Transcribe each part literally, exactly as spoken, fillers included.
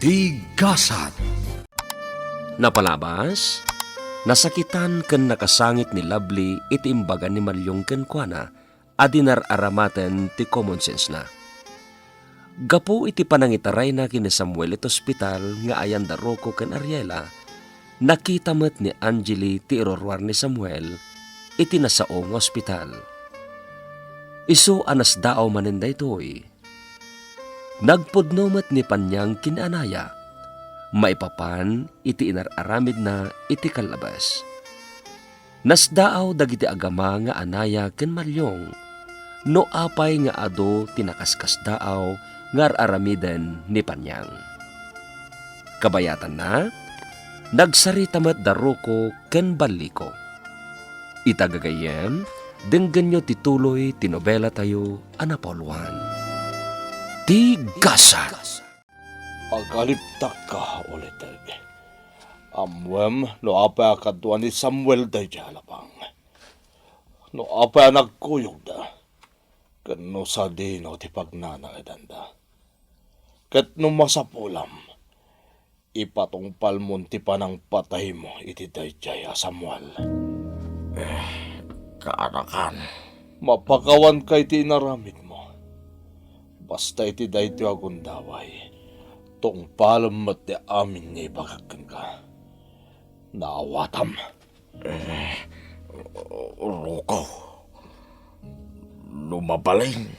Ti gasat. Napalabas, nasakitan ken nakasangit ni Lovely iti imbaga ni Malyong kenkuana a di nar-aramaten ti common sense-na. Gapu iti panangitarayna ken ni Samuel iti ospital nga ayan da Rocco ken Ariela, nakita met ni Angeli ti iruruar ni Samuel iti nasao nga ospital. Isu a nasdaaw manen daytoy, nagpudno met ni Panyang ken ni Anaya, maipapan iti inar-aramidna iti kallabas. Nasdaaw dagiti agama nga Anaya ken Malyong no apay nga adu ti nakaskasdaaw nga ar-aramiden ni Panyang. Kabayatanna, nagsarita met da Rocco ken Ballico. Ita gagayyem, denggenyo ti tuloy ti nobelatayo a napauluan, Ti Gasat. Agaliptakka, Uliteg. Ammoem no apay a kadua ni Samuel daydiay a labang. No apay a nagkuyogda, ken no sadino ti pagnanaedanda. Ket no masapulam, ipatungpalmon ti panangpataymo iti daydiay a Samuel. Eh, kaanakan. Mapakawanka iti inaramidmo. Basta iti daytoy a gundaway, tungpalem met ti amin nga ibagak kenka. Naawatam. Eh, Rocco, no mabalin,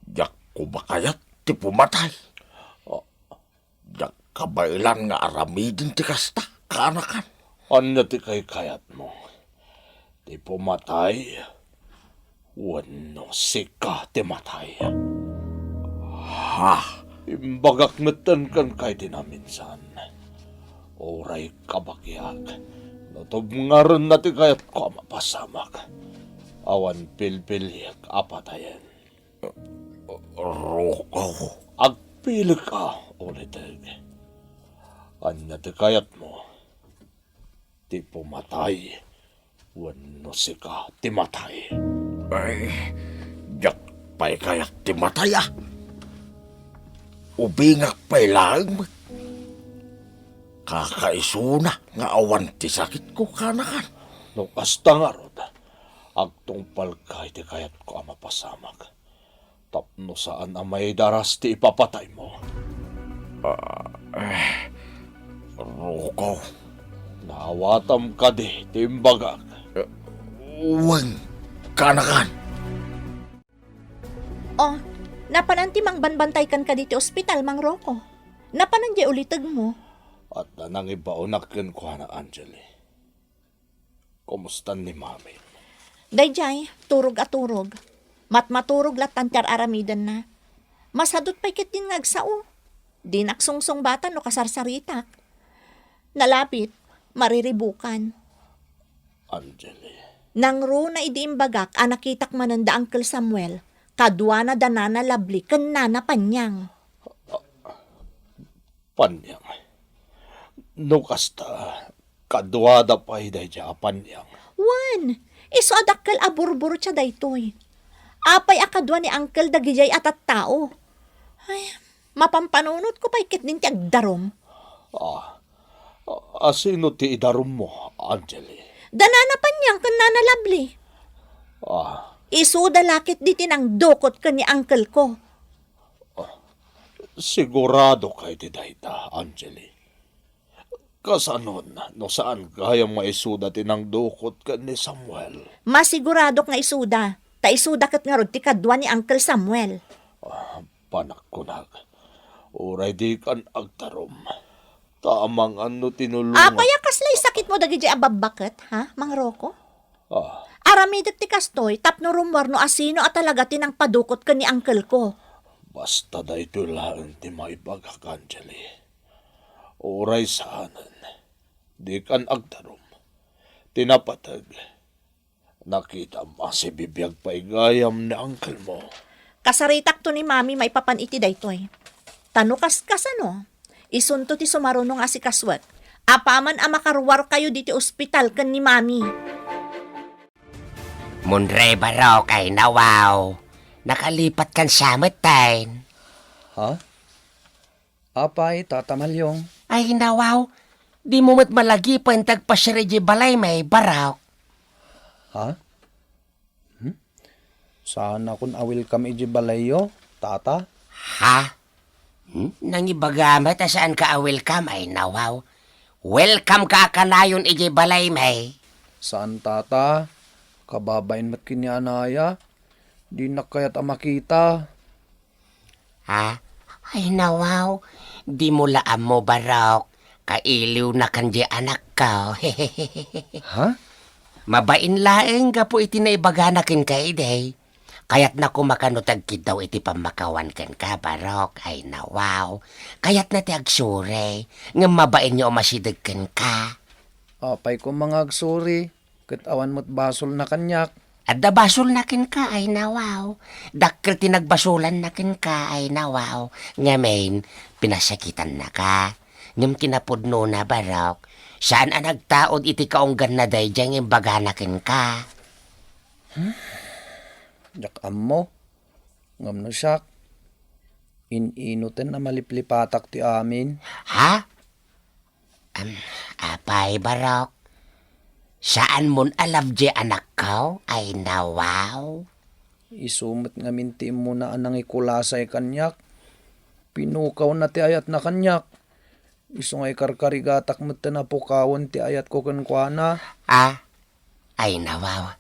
diak koma kayat ti pumatay. Ah. Diak kabaelan nga aramiden ti kasta, kaanakan. Ania ti kaykayatmo? Ti pumatay wenno sika ti matay? Ha? Imbagak metten kenka iti naminsan. Uray kabagiak, no tubngarenna ti kayatko a mapasamak, awan pilpiliek a patayen. Rocco. Agpilika, Uliteg. Ania ti kayatmo? Ti pumatay wenno sika ti matay? Ay, diak pay kayat ti matay, a. Ubingak pay laeng met. Kakaisuna nga awan ti sakitko, kaanakan. No kasta ngarud, agtungpalka iti kayatko a mapasamak. Tapno saan a maidaras ti ipapataymo. Ah, eh, Rocco. Naawatam kadi ti imbagak? Eh, wen, kaanakan. Oh, napanan ti mangbanbantay kenka ditoy ospital, Mang Rocco? Napanan diay ulitegmo? Adda nangibaonak kenkuana, Angeli. Kumusta ni Mami? Daydiay, turog a turog. Matmaturog lattan ti ar-aramidenna. Masadut pay ketdin nga agsao. Dinak sungsungbatan no kasarsaritak. Nalabit, mariribukan. Angeli. Nangruna idi imbagak a nakitak manen da Uncle Samuel, kaduana da Nana Lovely ken Nana Panyang. Panyang. No kasta, kaduada pay daydiay a Panyang. Wen, isu a dakkel a burburtia daytoy. Apay a kadua ni Uncle dagidiay a tattao? Ay, mapampanunotko pay ketdin ti agdarum. Ah, a, sino ti idarummo, Angeli? Da Nana Panyang ken Nana Lovely. Ah. Isuda la ketdi ti nangdukot ken ni Uncle ko. Ah, siguradoka iti dayta, Angeli? Kasanon no saan gayam nga isuda ti nangdukot ken ni Samuel? Masiguradok nga isuda, ta isuda ket ngarud ti kadua ni Uncle Samuel. Ah, panagkunak, uray dikan agtarum, ta amangan no tinulongan. Apay a kasla sakitmo dagidiay a babbaket, ha, Mang Rocco? Ah. Aramidek ti kastoy tapno rummuar no asino a talaga ti nangpadukot ken ni Uncle ko. Basta daytoy laeng ti maibagak, Angeli. Uray saanen, dikan agtarum. Ti napateg, nakitam a sibibiag pay gayam ni Uncle mo. Kasaritakto ni Mami maipapan iti daytoy. Ta no kaskasano, isunto ti sumaruno nga asikasuek. Apaman a makaruarkayo diti ospital ken ni Mami. Munre baro kay nawaw. Nakalipatkan sa metten. Ha? Apay, Tata Malyong? Ay, nawaw. Dimo met malagipen ti agpasiar idiay balaymi, Barok. Ha? Hmm? Saanakon a welcome idiay balayyo, Tata? Ha? Hmm? Nangibaga met a saanka a welcome, ay nawaw. Welcome ka a kanayon idiay balaymi. Saan, Tata. Kababain met ken ni Anaya. Dinak kayat a makita. Ha? Ay, nawaw. Dimo la ammo, Barok. Kailiwnakan diay anakko. Ha? Mabain laeng gapu iti naibagana kenka idi. Kayatna koma kano ti agkiddaw iti pammakawan kenka, Barok. Ay, nawaw. Kayatna ti agsuri. Ngem mabainyo a masideg kenka. Apay koma nga agsuri? Ket awan met basolna kaniak. Adda basolna kenka, ay nawaw. Dakkel ti nagbasolanna kenka, ay nawaw. Ngamin, pinasakitannaka. Ngem kinapudnona, Barok, saan a nagtaud iti kaungganna daydiay nga imbagana kenka. Hmm? Diak ammo. Ngem no siak, in-inoten a maliplipatak ti amin. Ha? Am, apay, Barok? Saanmon a love diay anakko? Ay, nawaw. Isu met ngamin ti immuna a nangikulasay kaniak. Pinukawna ti ayatna kaniak. Isu nga ikarkarigatak metten a pukawen ti ayatko kenkuana. Ah, ay, nawaw.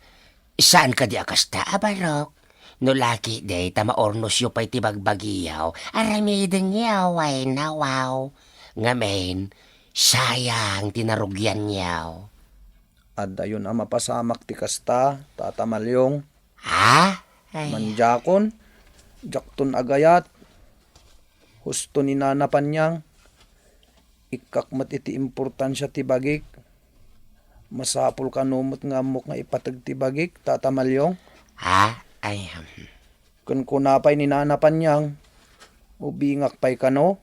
Saan kadi a kasta a Barok? No laki idi ta maurnosyo pay ti bagbagiyo, aramidenyo, ay nawaw. Ngamin, sayang ti narugianyo. Adayon a mapasamak ti kasta, Tata Malyong. Ha? Ay. Mandiakon, diakton agayat. Husto ni Nana Panyang. Ikkak met iti importansia ti bagik. Masapul kano met nga ammok nga ipateg ti bagik, Tata Malyong? Ha? Ay, hmm. Ken kuna pay ni Nana Panyang, ubingak pay kano?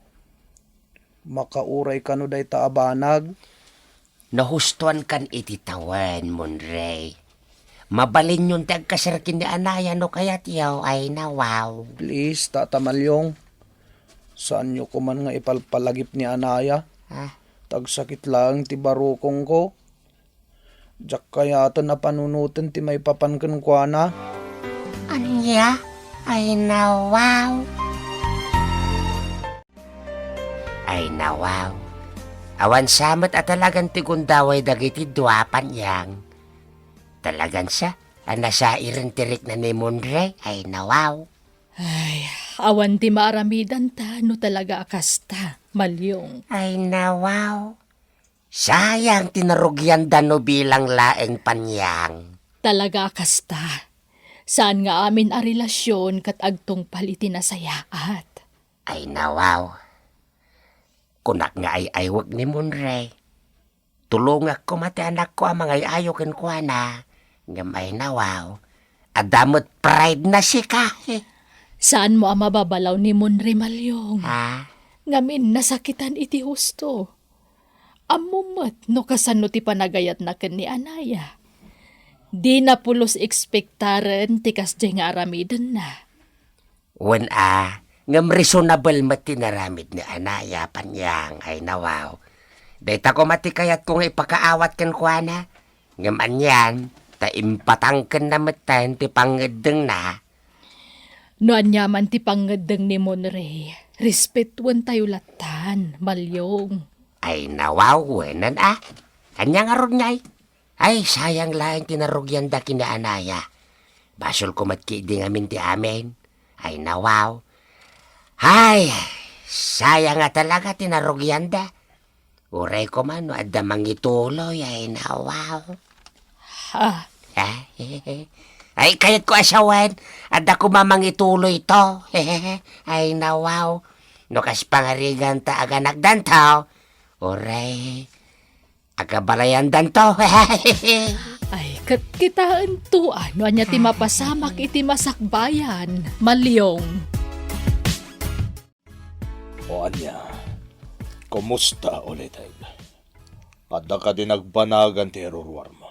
Makauray kano dayta a banag? Nahustoankan iti tawen, Monrey. Mabalinyon ti agkasar ken ni Anaya no kayatyo, ay nawaw. Please, Tata Malyong. Saanyo koman nga ipalpalagip ni Anaya. Ah. Ta agsakit laeng ti barukongko. Diak kayaten a panunoten ti maipapan kenkuana. Ania? Ay nawaw. Ay nawaw. Awan sa met a talagan ti gundaway dagiti dua, Panyang. Talagan sa a nasairen ti rikna ni Monrey. Ay nawaw. Ay, awan ti maaramidanta no talaga a kasta, Malyong. Ay nawaw. Sayang ti narugianda no bilang laeng, Panyang. Talaga a kasta. Saan nga amin a relasyon ket agtungpal iti nasayaat. Ay nawaw. Kunak nga ay-aywek ni Monrey. Tulongak koma ti anakko a mangay-ayo kenkuana. Ngem ay nawaw. Adda met pride na sika. Saanmo a mababalaw ni Monrey, Malyong. Ha? Ngamin nasakitan iti husto. Ammom met no kasano ti panagayatna ken ni Anaya. Dina pulos ekspektaren ti kasdiay nga aramidenna. Wen a, ngem reasonable met ti naramid ni Anaya, Panyang, ay nawaw. Dayta koma ti kayatko nga ipakaawat kenkuana. Ngem anian, ta impatangkenna metten ti pangngeddengna. No aniaman ti pangngeddeng ni Monrey, respetuentayo lattan, Malyong. Ay, nawaw, wenen a. Ania ngarud ngay? Ay, sayang laeng ti narugianda ken ni Anaya. Basolko met ketdi ngamin ti amin. Ay, nawaw. Ay, sayang a talaga ti narugianda. Uray koma no adda mangituloy, ay nawaw. Ah. Ah, ay, kayatko a sawen, adda koma mangituloy to. Ay nawaw. No kas pangariganta aganakdanto, uray agabalayandanto. Ay, ket kitaento, no ania ti mapasamak iti masakbayan, Malyong. O ania, kumusta ulitek? Adda kadi nagbanagan ti iruruarmo?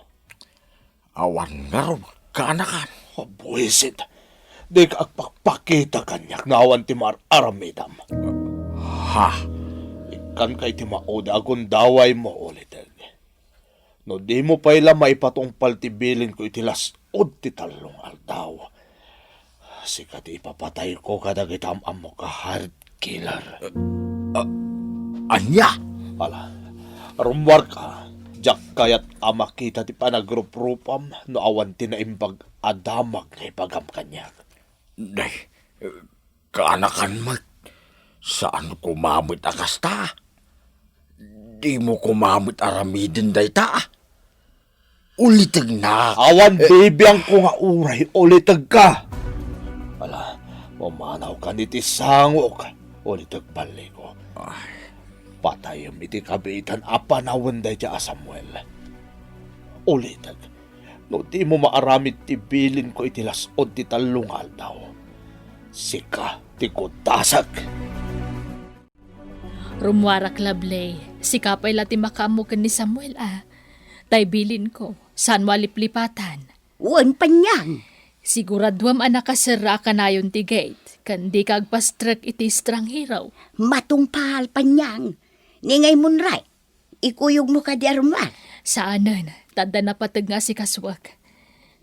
Awan ngarud, kaanakan. O, buisit. Dika agpakpakita kaniak no awan ti maar-aramidam. Ha? Ikkanka iti maudi a gundawaymo, Uliteg. No dimo pay la maipatungpal ti bilinko iti las-ud ti tallo nga aldaw, sika ti ipapatayko kadagiti am-ammok a hired killer. A-, ania? Ala, rummuarka. Diak kayat a makita ti panagruprupam no awan ti naimbag a damag nga ibagam kaniak. Nay, kaanakan met. Saan koma met a kasta. Dimo koma met aramiden dayta. Ulitegna. Awan bibiangko nga uray ulitegka. Ala, mamanawkan iti sangok, uliteg balliko. Ay. Patayem iti kabiitan a panawen dayta a Samuel. Uliteg, no dimo maaramid ti bilinko iti las-ud ti tallo nga aldaw, sika ti kuddasek. Rummuarak, Lovely. Sika pay la ti makaammo ken ni Samuel, a. Tay bilinko, saanmo a liplipatan. Wen, Panyang. Siguraduam a nakaserra a kanayon ti gate, ken dika agpastrek iti estranghero. Matungpal, Panyang. Ni ngay munray, ikuyogmo kadi a rummuar? Saanen, ta adda napateg nga asikasuek.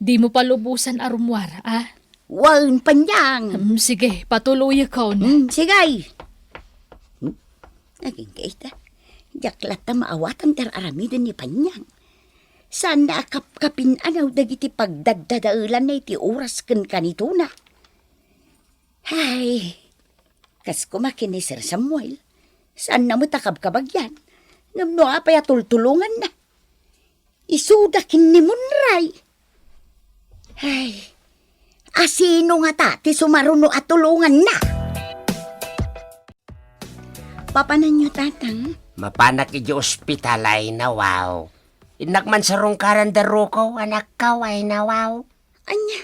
Dimo palubosan a rummuar, a? Wen, Panyang. Hmm, sige, patuloyekon. Hmm, sige. Hmm? Agingga ita. Diak latta maawatan ti ar-aramiden ni Panyang. Saanna a kapkapin-anaw dagiti pagdaddadaelanna iti oras ken kanitona. Ay, kas koma ken ni Sir Samuel, saanna met a kabkabagian. Ngem no apay a tultulonganna? Isuda ken ni Munray. Ay, asino ngata ti sumaruno a tulonganna? Papananyo, Tatang? Mapanak iti ospital, ay nawaw. Innak man sarungkaran da Ruko, anakkaw, ay nawaw. Ania?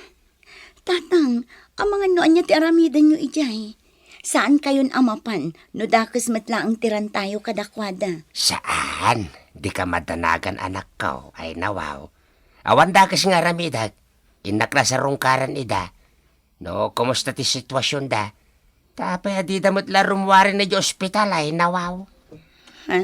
Tatang, amangan no ania ti aramidenyo idiay. Saankayon a mapan no dakes met laeng ti rantayo kadakuada. Saan? Dika madanagan, anakkaw, ay nawaw. Awan dakes nga aramidek. Innak la sarungkaran ida. No, kumusta ti situasionda? Ta apay a dida met la rummuaren idiay ospital, ay nawaw. Ha?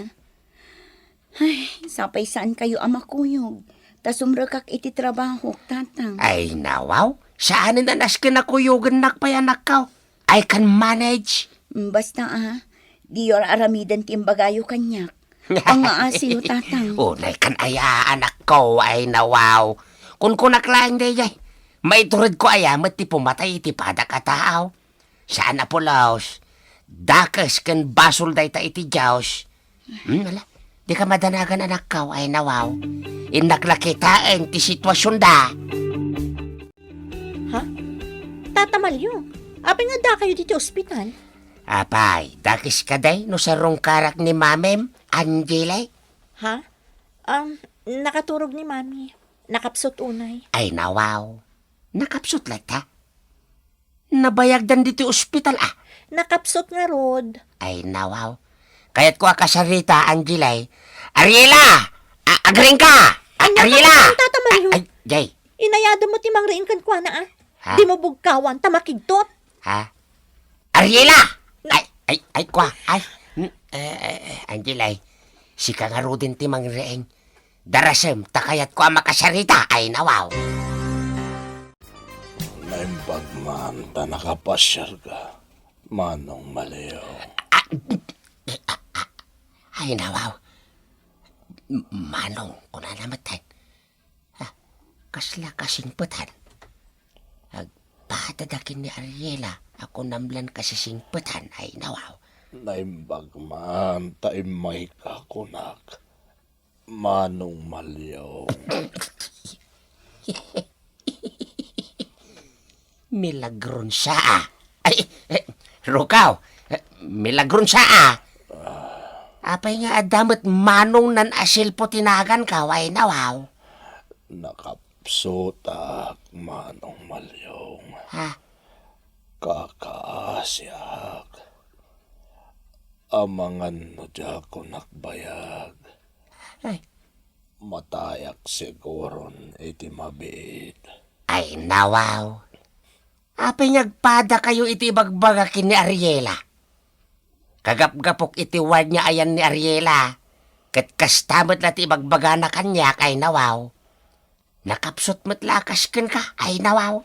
Ay, sapay saankayo a makuyog, ta sumrekak iti trabahok, Tatang. Ay, nawaw, saanen a nasken a kuyogennak pay, anakkaw. I can manage. Mm, basta, a, diyo ar-aramiden ti imbagayo kaniak. Pangngaasiyo, Tatang. Unay kan aya, anakko, ay nawaw. Kunkunak laeng daydiay. Maituredko aya met ti pumatay iti padak a taaw. Saan a pulos. Dakes ken basol dayta iti Dios. Hmm, ala, dika madanagan, anakko, ay nawaw. Innak la kitaen ti situasionda. Ha? Tata Malyong, apay nga addakayo ditoy ospital? Apay, dakes kadi no sarungkarak ni Mamim, Angeli? Ha? Um, nakaturog ni Mami. Nakapsut unay. Ay, nawaw. Nakapsut latta? Nabayagdan ditoy ospital, a. Nakapsut ngarud. Ay, nawaw. Kayatko a kasarita, Angeli. Ariela! A-, agriingka! A-, Ania Ariela! Tata Mario? Ay, ay, jay. Inayadem met ti mangriing kenkuana, a. Ha? Dimo bugkawan ta makigtot. Ha? Ariela! Ay, ay, ay, kua. Ay. Mm, eh, eh, eh, Angeli, sika ngaruden ti mangriing. Darasem, ta kayatko a makasarita, ay nawaw. Naimbag man ta nakapasiarka, Manong Maliw. Ah, ay nawaw. M-, Manong, kunana met, ay. Ah, kasla kasingpetan. Agpadada ken ni Ariela a kunam lan kasisingpetan, ay nawaw. Naimbag man ta immayka kunak, Manong Maliw. Milagron sa, a. Ay, eh, Rukaw, eh, milagron sa, a. Apay nga adda met Manong nan asilpo ti nagankaw, ay nawaw? Nakapsutak, Manong Maliw. Ha? Kakaasiak. Amangan no diakon agbayag. Ay. Matayak siguron iti mabiit. Ay, nawaw. Apay nga agpadakayo iti ibagbaga ken ni Ariela? Kagapgapok iti ward nga ayan ni Ariela. Ket kasta met la ti ibagbagana kaniak, ay nawaw. Nakapsut met la a kas kenka, ay nawaw.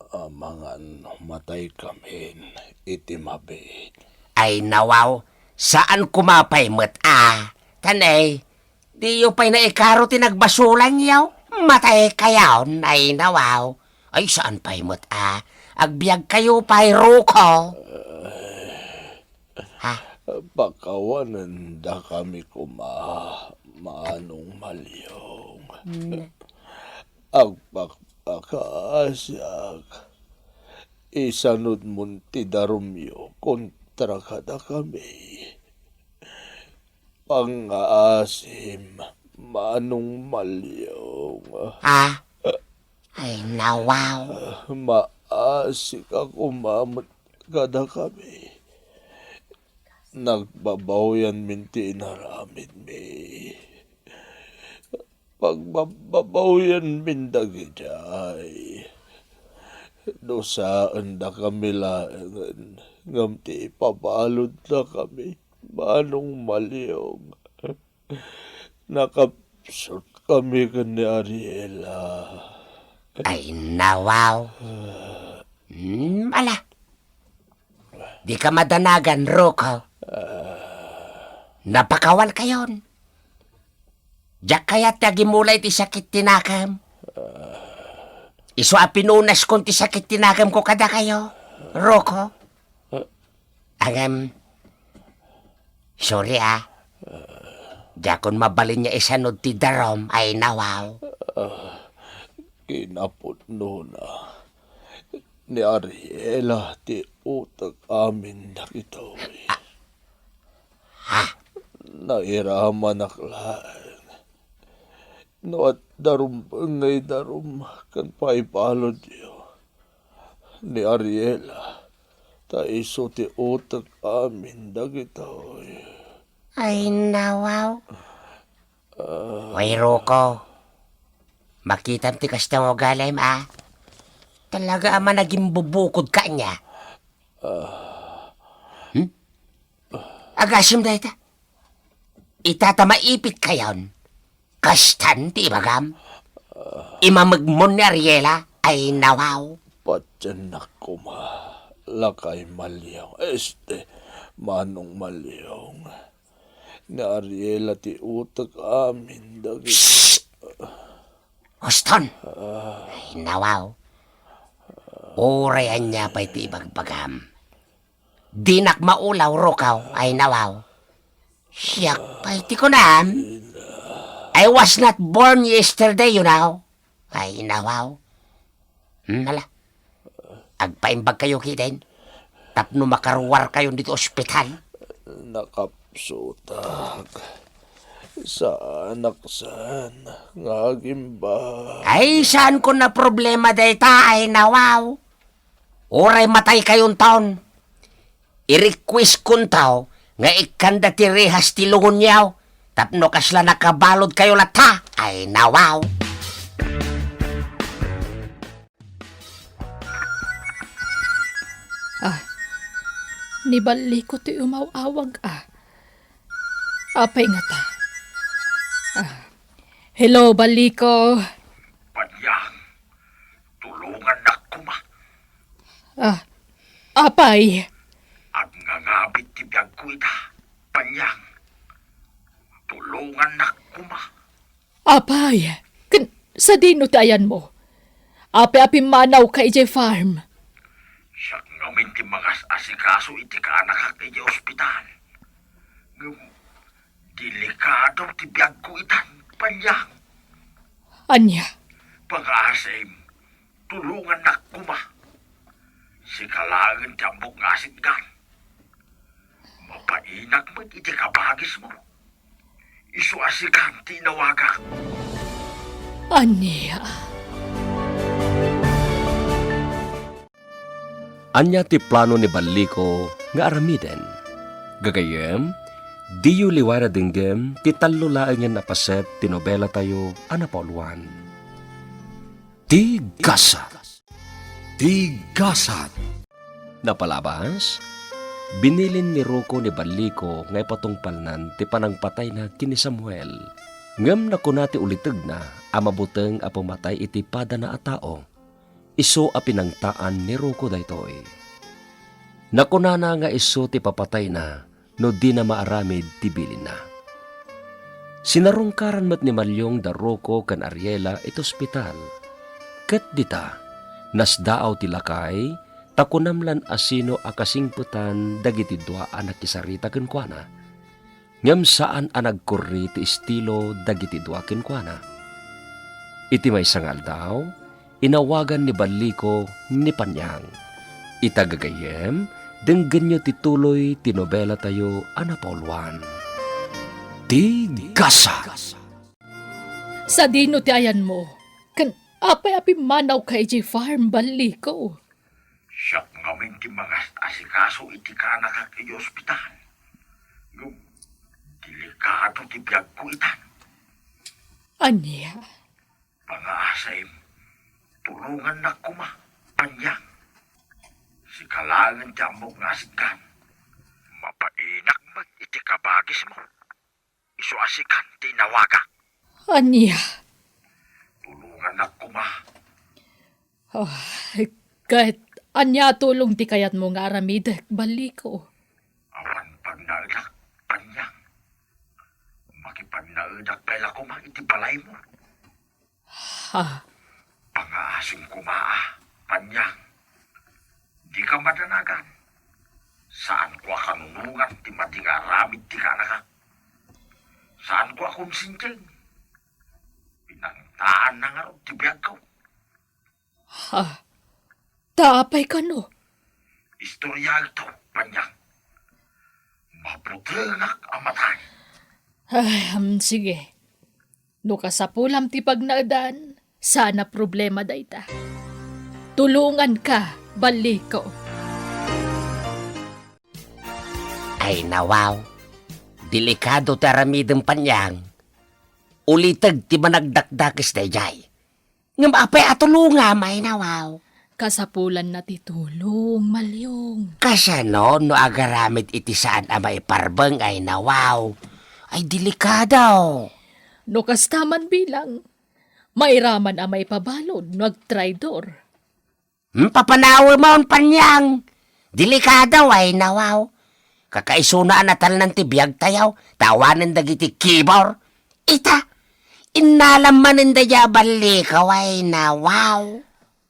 Amangan mataykamin iti mabiit. Ay nawaw, saan koma pay met a. Tanay, diyo pay naikaro ti nagbasolanyo. Mataykayon, ay nawaw. Ay saan pay met a. Agbiagkayo pay, Ruko. Ha? Pakawanendakami koma, Manong Maliong. Mm. Agpakpakaasiak. Isanudmon ti darumyo kontra kadakami. Pangngaasim, Manong Maliong. Ha? Ay, nawaw. Maasika koma met kadakami. Nagbabawianmin ti inaramidmi. Pagbabbabawianmin dagidiay. Dusaendakami laengen, ngem ti ipabaludnakami, Manong Maliong. Nakapsutkami ken ni Ariela. Ay, nawaw. Hmm, ala. Dika madanagan, Ruko. Napakawankayon. Diak kayat ti agimula iti sakit ti nakem. Isu a pinunaskon ti sakit ti nakemko kadakayo, Ruko. Ngem, sorry a. Diakon mabalin nga isanud ti darum, ay nawaw. Kinapudnona, ni Ariela ti utek amin dagitoy. Ha? Nairamanak laeng. No adda rumbeng nga idarum ken paibaludyo, ni Ariela, ta isu ti utek amin dagitoy. Ay, nawaw. Ah. Way, Ruko. Makitam ti kasta nga ugalim, a. Talaga a managimbubukod ka ania. Ah. Hmm? Agasem dayta. Ita ta maipitkayon. Kastan ti ibagam. Imamegmon ni Ariela, ay nawaw. Patiennak koma, lakay Maliong. Este, Manong Maliong. Ni Ariela ti utek amin dagiti. Shh! Huston! Ah. Ay, nawaw. Uray ania pay ti ibagbagam. Dinak maulaw, Rukaw, ay nawaw. Siak pay ti kunam. I was not born yesterday, you know. Ay nawaw. Hmm, ala. Agpaimbag kayo kitaen. Tapno makaruar kayo dito ospital. Nakapsutak. Saanak saan nga agimbag. Ay, saan ko na problema dayta, ay nawaw. Uray matay kayon taon. I-request kon tao nga ikkanda ti rehas ti lungonyaw tapno kasla nakabalod kayo latta. Ay, nawaw. Ah, ni Balliko ti umaw-awag, ah. Apay ngata? Ah, hello, Balliko. Panyang, tulongannak koma. Ah, apay? Agngangabit ti biagko ita, Panyang. Tulongannak koma. Apay, ken sadino ti ayanmo? Apay a pimmanawka idiay farm? Siak ngamin ti mangas-asikaso iti kaanakak idiay ospital. Ngem delikado ti biagko itan, Panyang. Ania? Pangngaasim, tulongannak koma. Sika laengen ti ammok nga asitgan. Mapainak met iti kabagismo. Isu a sikan ti inawagak. Ania? Ania ti plano ni Balliko nga aramiden? Gagayyem, diyo liwayan a denggem ti tallo laengen a paset ti nobelatayo a napauluan. Ti Gasat. Ti Gasat. Napalabas, Binilin ni Rocco ni Balliko nga ipatungpalnan ti panangpatayna ken ni Samuel. Ngem nakuna ti ulitegna a mabuteng a pumatay iti padana a tao. Isu a pinangtaan ni Rocco daytoy. Nakunana nga isu ti papatayna no dina maaramid ti bilinna. Sinarungkaran met ni Maliong da Rocco ken Ariela iti ospital. Ket dita, nasdaaw ti lakay, ta kunam lan a sino a kasingpetan dagiti dua a nakisarita kenkuana. Ngem saan a nagkurri ti estilo dagiti dua kenkuana. Iti maysa nga aldaw, inawagan ni Balliko ni Panyang. Ita gagayyem, denggenyo ti tuloy ti nobelatayo a napauluan. Ti Gasa. Sadino ti ayanmo? Ken apay a pimmanawka idiay farm, Balliko? Siak ngamin ti mangas-asikaso iti kanakak idiay ospital. Ngem delikado ti biagko itan. Ania? Pangaasem, tulongannak koma, Panyang. Sika laengen ti ammok nga asitgan. Mabainak met iti kabagismo. Isu a sikan ti inawagak. Ania? Tulongannak koma. Oh, ket ania a tulong ti kayatmo nga aramidek, Balliko? Awan pagnaedak, Panyang. Makipagnaedak pay la koma iti balaymo. Ha? Pangaasem koma a, Panyang. Dika madanagan. Saanko a kanunongan ti madi nga aramid ti kanakak. Saanko a konsenting. Pinangtaanna ngarud ti biagko. Ha? Ta apay kano? Istoryaekto, Panyang. Mabutengak a matay. Ay, am, sige. No kasapulam ti pagnaedan, saan a problema dayta. Tulonganka, Balliko. Ay, nawaw. Delikado ti aramidem, Panyang. Uliteg ti managdakdakes daydiay. Ngem apay a tulongam, ay, nawaw? Kasapulanna ti tulong, Maliong. Kasano no agaramid iti saan a maiparbeng, ay, nawaw? Ay, delikado. No kasta man bilang, mairaman a maipabalud no agtraidor. Hmm, papanawemon, Panyang. Delikado, ay, nawaw. Kakaisuna a natalnan ti biagtayo, ta awanen dagiti kibor. Ita, innalam manen daydiay a Balliko, ay, nawaw.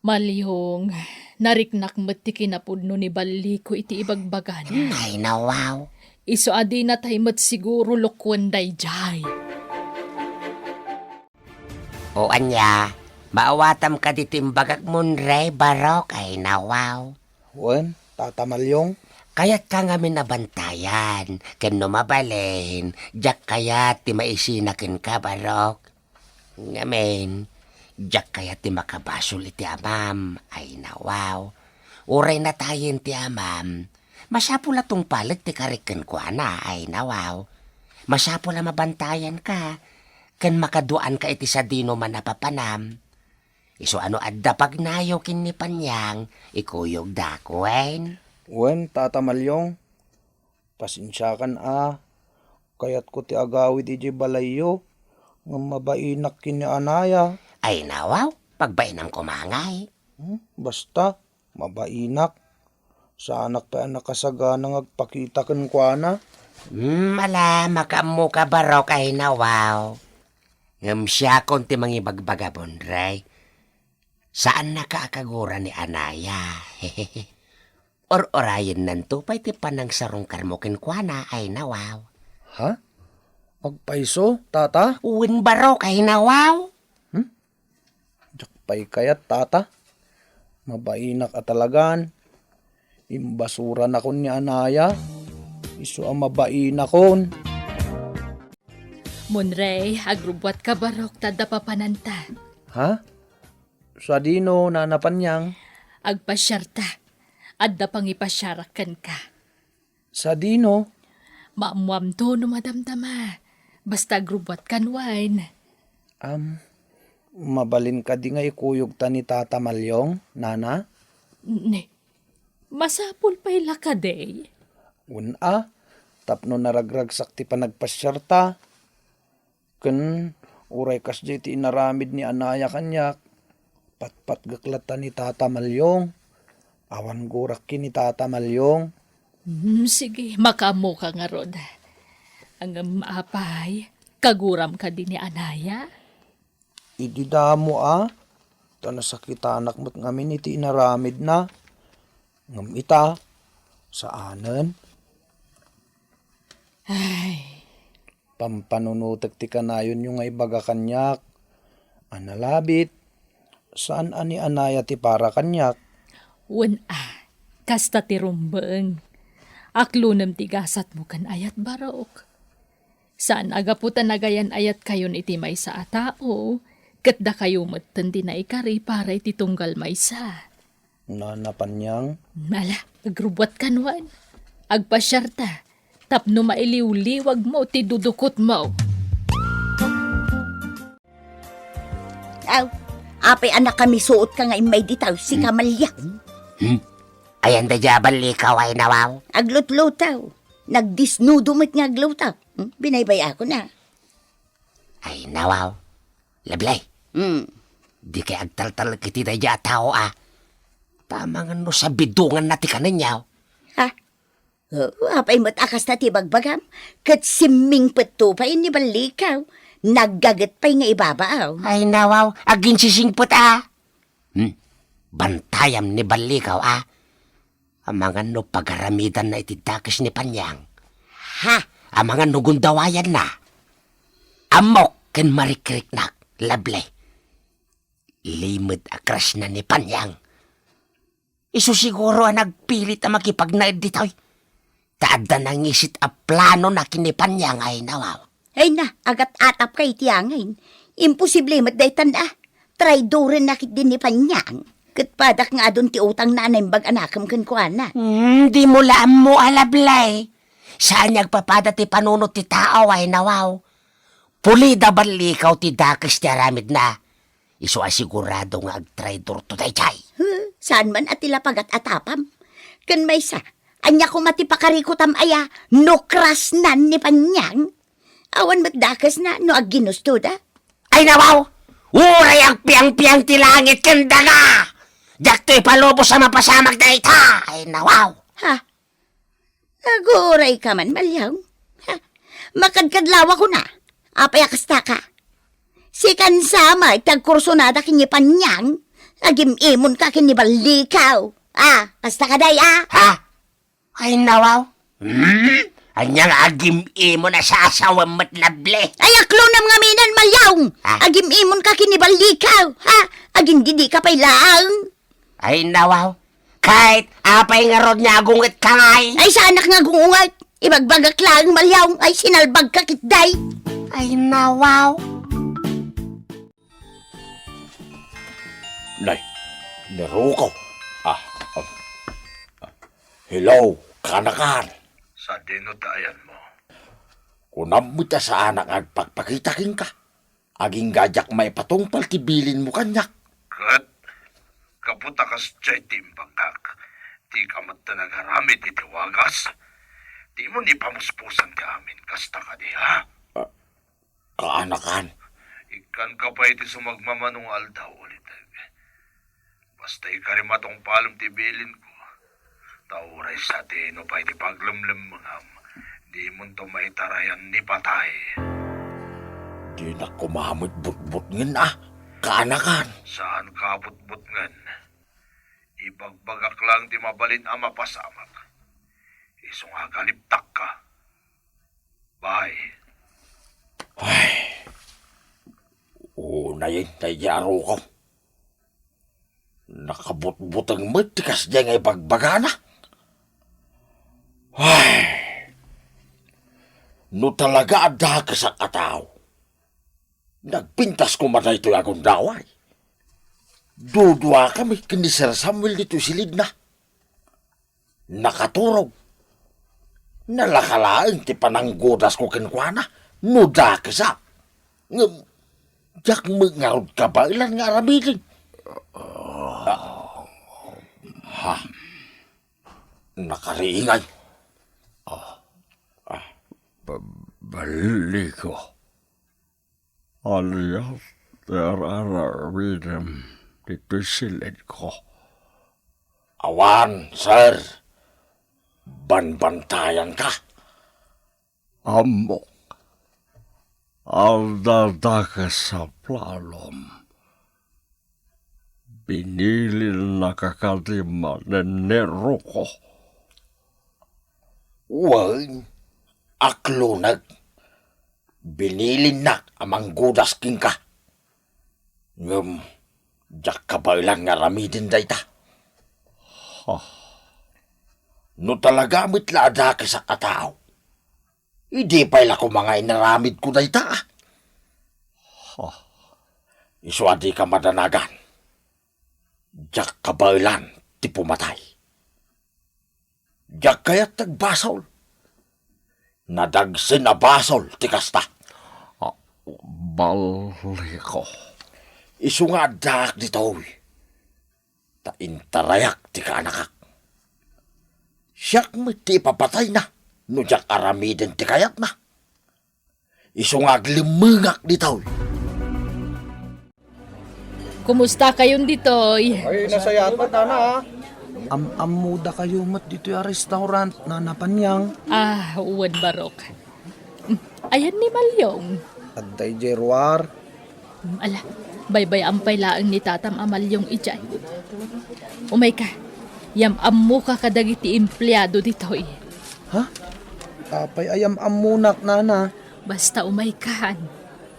Maliong, nariknak met ti kinapudno ni Balliko iti ibagbagana. Ay, nawaw. Isu a dinatay met siguro lukuen daydiay. O ania, maawatam kadi ti imbagak, Monrey, Barok, ay, nawaw. Wen, Tata Maliong. Kayatka ngamin a bantayan, ken no mabalin, diak kayat ti maisina kenka, Barok. Ngamin, diak kayat ti makabasol iti amam, ay, nawaw. Uray natayen ti amam, masapul a tungpalek ti karik kenkuana, ay, nawaw. Masapul a mabantayanka, ken makaduaanka iti sadino man a papanam. Isu a no adda pagnayo ken ni Panyang, ikuyogda wen. Wen, Tata Maliong. Pasensiakan a. Kayatko ti agawid idiay balayyo, ngem mabainak ken ni Anaya. Ay, nawaw, pagbainam koma ngay. Hmm, basta, mabainak. Saanak pay a nakasagana nga agpakita kenkuana. Hmm, ala, makaammoka, Barok, ay, nawaw. Ngem siakon ti mangibagbaga, Monrey. Saannaka a kagura ni Anaya. Or-orayennanto pay ti panangsarungkarmo kenkuana, ay, nawaw. Ha? Agpayso, Tata? Wen, Barok, ay, nawaw. Hmm? Diak pay kayat, Tata. Mabainak a talagan. Imbasuranakon ni Anaya. Isu a mabainakon. Monrey, agrubbuatka, Barok, ta adda papananta. Ha? Sadino, Nana Panyang? Agpasiarta. Adda pangipasiarak kenka. Sadino? Maammoamto no madamdama. Basta agrubbuatkan wen. Am, mabalin kadi nga ikuyogta ni Tata Maliong, Nana? Ne, masapul pay la kadi? Wen a, tapno naragragsak ti panagpasiarta. Ken uray kasdiay ti inaramid ni Anaya kaniak, patpatgek latta ni Tata Malyong. Awan gurak ken ni Tata Malyong. Hmm, sige, makaammoka ngarud. Ngem apay, kaguram kadi ni Anaya? Idi damo a, ta nasakitanak met ngamin iti inaramidna. Ngem ita, saanen. Ay. Pampanunotek ti kanayonyo nga ibaga kaniak. A nalabit, saan a ni Anaya ti para kaniak. Wen a, kasta ti rumbeng. Aklonem ti gasatmo ken ayat, Barok. Saan a gapu ta nagayan-ayatkayon iti maysa a tao, ket dakayo metten ti naikari para iti tunggal maysa. Nana Panyang? Ala, agrubbuatka nuan. Agpasiarta, tapno mailiwliwagmo ti dudukotmo. Aw, apay a nakamisuotka nga immay ditaw, sika Malyang? Hmm? Ayan da di a ballikaw, Ayna, aw? Aglutluto. Nagdisnudo met nga agluto. Hmm? Binaybay-akon a. Ayna, aw? Lablay. Hmm. Dikay agtaltalek iti daydiay a tao a. Ta amangan no sabidonganna ti kanenyo. Ha? Oo, apay met a kasta ti bagbagam? Ket simmingpetto pay ni ballikaw. Naggaget pay nga ibabaaw. Ayna, aw? Aginsisingpet a. Hmm. Bantayam ni ballikaw a. Amangan no pagaramidanna iti dakes ni Panyang. Ha? Amangan no gundawayanna. Ammok ken marikriknak, Lablay. Limed a crush na ni Panyang. Isu siguro a nagpilit a makipagnaed ditoy. Ta adda nangisit a planona ken ni Panyang, Ayna, aw? Ayna, agat-atapka iti angin. Imposible met daytan a. Traidorenna ketdi ni Panyang. Ket padak nga adun ti utangna a naimbag a nakem kenkuana. Hmm, dimo la ammo a, Lablay. Saan nga agpapada ti panunot ti tao, Ayna, aw? Pulida ballikaw ti dakes ti aramidna. Isu a sigurado nga agtraidorto daydiay. Huh, saan man a ti la pagat-atapam. Ken maysa, ania koma ti pakarikutam aya no crush-nan ni Panyang? Awan met dakesna no agginustoda. Ayna, aw! Uray agpiangpiang ti langit ken daga! Diakto ipalubos a mapasamak dayta! Ayna, aw! Ha? Agurayka man, Malyong. Ha? Makadkadlawakon a. Apay a kastaka? Sikan sa met ti agkursunada ken ni Panyang. Agim-imonka ken ni ballikaw. A, kasta kadi a? Ha? Ayna, aw? Hmm? Ania nga agim-imon a sasawem met, Lablay? Ay, aklonam ngaminen, Malyong! Ha? Agim-imonka ken ni ballikaw, ha? Agindidika pay laeng. Ayna, aw? Ket apay ngarud nga agungetka ngay? Ay, saanak nga agunget. Ibagbagak laeng, Malyong. Ay, sinalbagka ketdi. Ayna, aw? Nay, ni Rukaw. Ah, um, hello, kaanakan. Sadino ti ayanmo? Kunam met a saanak nga agpakpakita kenka. Agingga diak maipatungpal ti bilinmo kaniak. Ket, gapu ta kasdiay ti imbagak, dika met ti nagaramid iti wagas. Dimo ni pamuspusan ti amin, kasta kadi, ha? Ah, kaanakan. Ikkanka pay iti sumagmamano nga aldaw, uliteg. Basta ikari matungpalem ti bilinko. Ta uray sadino pay ti paglemlemmengam, dimonto maitarayan ni patay. Dinak koma met butbutngen a, kaanakan. Saanka a butbutngen. Ibagbagak laeng ti mabalin a mapasamak. Isu nga agalibtakka. Bye. Ay. Unayen daydiay a Rukaw. Nakabutbuteng met ti kasdiay nga ibagbagana. Ay. No talaga a dakesak a tao, nagpintas koma daytoy a gundaway. Duduakami ken ni Sir Samuel ditoy silidna. Nakaturog. Nalaka laeng ti pananggudasko kenkuana no dakesak. Ngem, diak met ngarud kabaelan nga aramiden. Ha? Nakariingay. Iko, ania ti ar-aramidem ditoy silidko? Awan, sir. Banbantayanka. Ammok, adda dakes a planom. Binilinnaka kadi manen ni Rocco? Wen, akloneg. Binilinnak a manggudas kenka. Ngem diak kabaelan nga aramiden dayta. Ha? No talaga met la a dakesak a tao, idi pay la koma nga inaramidko dayta, a? Ha? Isu a dika madanagan, diak kabaelan ti pumatay. Diak kayat ti agbasol. Nadagsen a basol ti kasta. Ah, baliko. Isu nga addaak ditoy, ta intarayak ti kaanakak. Siak met ti ipapatayna no diak aramiden ti kayatna. Isu nga aglemmengak ditoy. Kumusta kayon ditoy? Ay, nasayaat met, nana, ah. Am-ammodakayo met ditoy a restaurant, Nana Panyang. Ah, wen, Barok. Mm, ayan ni Malyong? Adda idiay ruar. Mm, ala, baybay-an pay laeng ni tatam a Malyong idiay. Umayka, yam-ammoka kadagiti empleado ditoy. Ha? Apay a yam-ammonak, nana? Basta umaykan.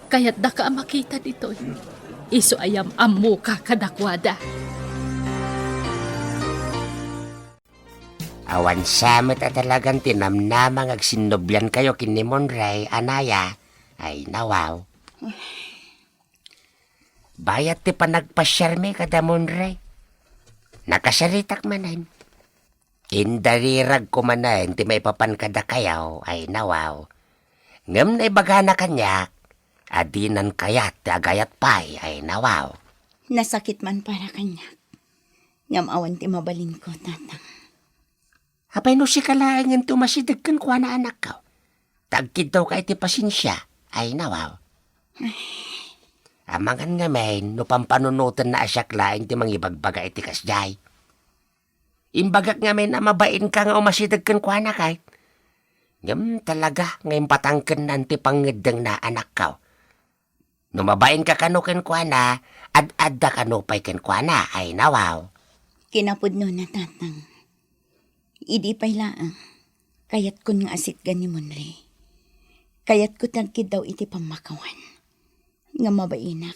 Kayatdaka a makita ditoy. Isu a yam-ammoka kadakuada. Awan sa met a talagan ti namnama nga agsinnobiankayo ken ni Monray, anaya. Ay, nawaw. Bayat ti panagpasiarmi kada Monray. Nakasaritak manen. Indariragko manen ti maipapan kadakayo, ay nawaw. Ngem naibagana kaniak a dinan kayat ti agayat pay, ay nawaw. Nasakit man para kaniak. Ngem awan ti mabalinko, Tatang. Apay no sika laengen ti umasideg kenkuana, anakko? Ta agkiddawka iti pasensia, ay nawaw. Amangan ngamin no pampanunotenna a siak laeng ti mangibagbaga iti kasdiay. Imbagak ngamin a mabainka nga umasideg kenkuana, kay. Ngem talaga nga impatangkennan ti pangngeddengna, anakko. No mabainka kano kenkuana, ad-adda kano pay kenkuana, ay nawaw. Kinapudnona, Tatang. Idi pay laeng, kayatkon nga asitgan ni Monray. Kayatko ti agkiddaw iti pammakawan. Nga mabainak,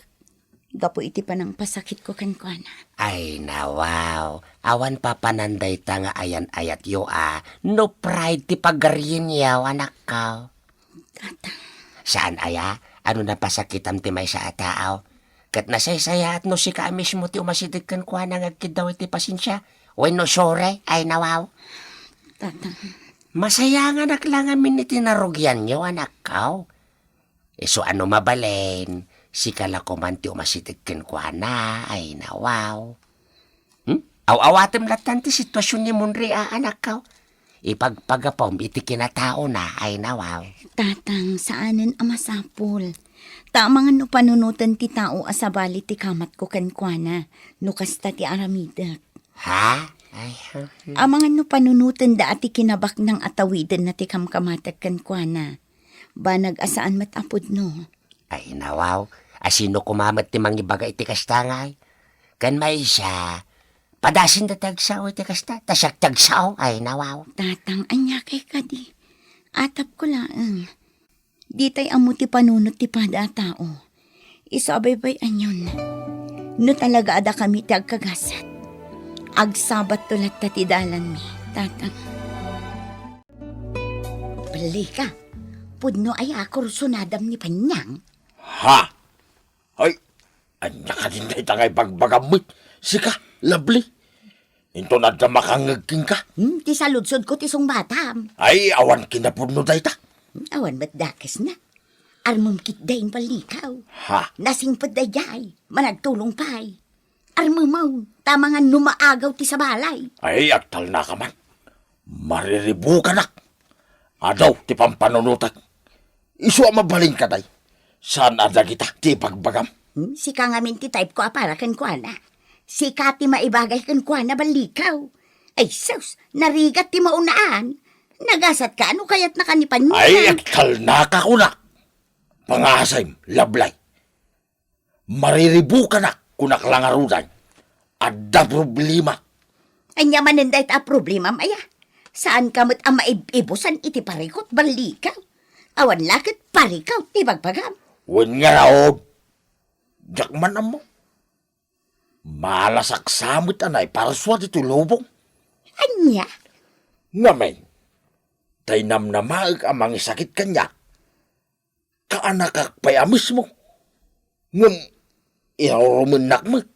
gapu iti panangpasakitko kenkuana. Ay, nawaw. Awan papanan dayta nga ayan-ayatyo a no pride ti pagarienyo, anakko. Tatang. Saan aya? Ano napasakitam ti maysa a tao? Ket nasaysayaat no sika a mismo ti umasideg kenkuana nga agkiddaw iti pasensia wenno sure, ay nawaw. Tatang. Masayanganak la ngamin iti narugianyo, anakko. Isu a no mabalin, sika la koman ti umasideg kenkuana, ay nawaw. Hmm? Aw-awatem lattan ti situasion ni Monray a anakko. Ipagpagapom iti kinataona, ay nawaw. Tatang, saanen a masapul. Ta amangan no panunoten ti tao a sabali ti kamatko kenkuana, no kasta ti aramidek. Ha? Ay, ha, hmm. Amangan no panunotenda a ti kinabaknang a tawidenna ti kamkamatek kenkuana. Banag a saan met a pudno. Ay, nawaw. A sino koma met ti mangibaga iti kasta ngay? Ken maysa, padasen da ti agsao iti kasta, ta siak ti agsao. Ay, nawaw. Tatang, ania kay kadi? Atapko laeng. Ditay ammo ti panunot ti pada a tao. Isu a baybay-anyon. No talaga a dakami ti agkagasat, agsabatto latta ti dalanmi, Tatang. Ballika, pudno aya a kursunadam ni Panyang? Ha? Ay, ania kadin dayta nga ibagbagam met? Sika, Lovely. Inton adda makangngeg kenka? Hmm, ti saludsodko ti sungbatam. Ay, awan kinapudno dayta. Hmm, awan met dakesna. Armem ketdi, ballikaw. Ha? Nasingpet daydiay. Managtulong pay. Armemaw, ta amangan no maagaw ti sabalay. Ay, agtalnaka man. Mariribukanak. Adu ti pampanunotek. Isu a mabalin kadi. Saan a dagita ti ibagbagam? Hmm, sika ngamin ti type ko a para kenkuana. Sika ti maibagay kenkuana, Ballikaw. Ay sus, narigat ti maunaan. Nagasat ka, ano kayat na kanipan niya? Ay, agtalnaka kuna. Pangasem, Lablay. Mariribukanak, kunak la ngaruden. Adda problema. Ania manen dayta a problemam aya? Saan ka met a maib-ibusan iti parikut, Ballikaw? Awan la ket parikut ti bagbagam. Wen nga raon. Diak man ammo. Malasak sa met a naiparsua ditoy lubong. Ania? Ngamin, tay namnamaek a mangisakit kaniak. Kaanakak pay a mismo. Ngem irurumennak met.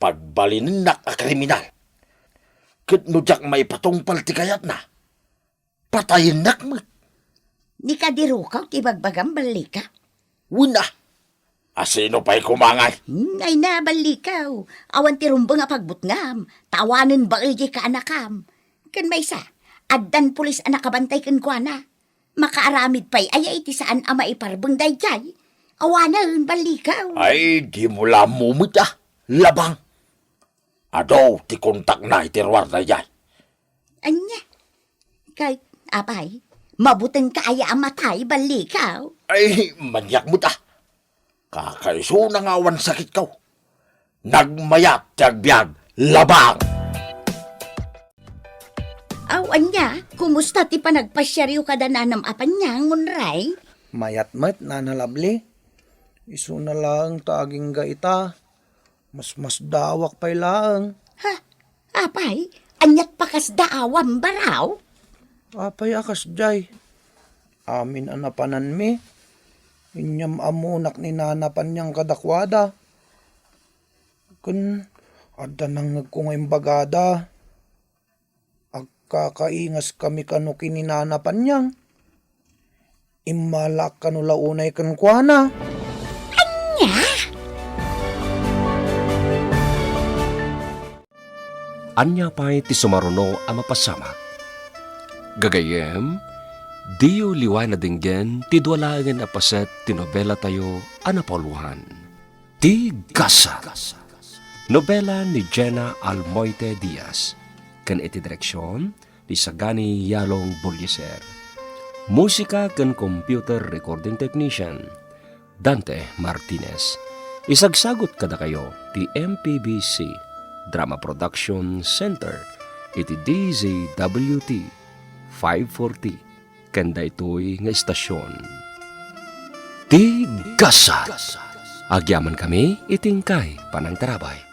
Pagbalinennak a kriminal. Ket no diak maipatungpal ti kayatna, patayennak met. Ni kadirukaw ti bagbagam, Ballikaw? Wen a. Asino pay koma ngay? Hmm, ay na, Ballikaw. Awan ti rumbeng a pagbutngam. Ta awanen bael diay kaanakam. Ken maysa, addan pulis a nakabantay kenkuana. Makaaramid pay aya iti saan a maiparbeng daydiay? Awanen, Ballikaw. Ay, dimo la ammo met a, Labang. Adu ti kontakna iti ruar daydiay. Ania? Kay, apay, mabutengka aya a matay, Ballikaw? Ay, maniak met a. Kakaisuna nga awan sakitko. Nagmayat ti agbiag, Labang! Aw, ania, kumusta ti panagpasiaryo kada nanam a Panyang, Munray? Mayat met, Nana Lovely. Isuna laeng ta agingga ita, masmasdaawak pay laeng. Ha? Apay, aniat pakasdaawam, Baraw? Apay a kasdiay? Amin a napananmi, inyam-ammonak ni Nana Panyang kadakuada. Ken adda nangngegko nga imbagada. Agkakaingaskami kano ken ni Nana Panyang. Immalaak kano la unay kenkuana. Ania? Ania pay ti sumaruno a mapasamak? Gagayyem, diyo liwayen a denggen ti dua laengen a paset ti nobelatayo a napauluan, Ti Gasat. Nobela ni Jena Almoite Diaz, ken iti direksion ni Sagani Yalong Bullieser. Musika ken computer recording technician, Dante Martinez. Isagsagut kadakayo ti M P B C Drama Production Center iti D Z W T five forty ken daytoy nga istasion. Ti Gasat. Agyamankami iti inkay panangtarabay.